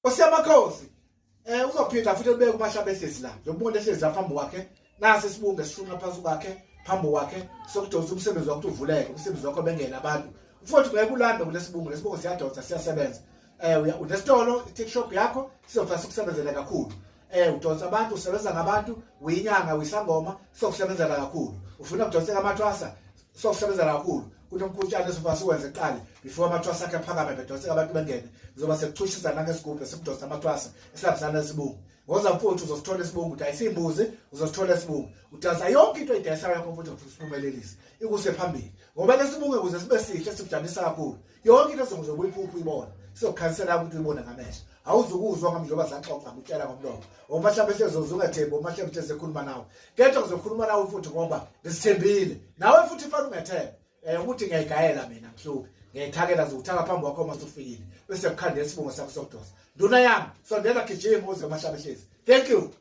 Nkosi yamakhosi, uzophinda futhi ebeke uMahlaba ehlezi la. Njengoba ehlezi la phambi kwakhe, nasi isibungu esishunqa phansi kwakhe, phambi kwakhe sokudonsa umsebenzi wakho ukuthi uvuleke, umsebenzi wakho bengena abantu. Futhi ngeke ulambe kulesibungu, lesibungu siyadonsa, siyasebenza. Unesitolo, i-tick shop yakho sizofika sikusebenzele kakhulu. Udonsa abantu, usebenza ngabantu, uyinyanga, uyisangoma, sizokusebenzela kakhulu. Ufuna ukudonseka amathwasa, sokusebenzela kakhulu. Kunomkhutshana esifuna siwenze kuqala before amathwasa akhe aphakame, bedonseka abantu bengene. Kuzoba sekuchushisa nangesigubhu esikudonsa amathwasa esihambisana nesibungu. Ngoza mfowethu, uzosithola isibungu, udayisa iy'mbuzi, uzosithola isibungu, udayisa yonke into oyidayisayo yakho mfowethu, ngifuna siphumelelise ikuse phambili, ngoba lesibungu ukuze sibe sihle sikujabulisa kakhulu. Yonke into ezokuzobe uyiphupha uyibona, sizokukhansela ukuthi uyibone ngamehlo, awuzukuzwa ngami njengoba saxoxa ngutshela ngomlomo. Omahlaba ehlezi uzungathembi omahlaba ehlezi ekhuluma nawe, kepha ngizokhuluma nawe futhi ngoba ngisithembile nawe futhi fanele ungethembe ukuthi ngiyayigayela mina, ngihluphi ngiyayithakela, zokuthaka phambi kwakho uma usufikile, bese kukhandela isibongo sakho sokudonsa. Nduna yami, sondela, gijima uze umahlaba ehlezi. Thank you.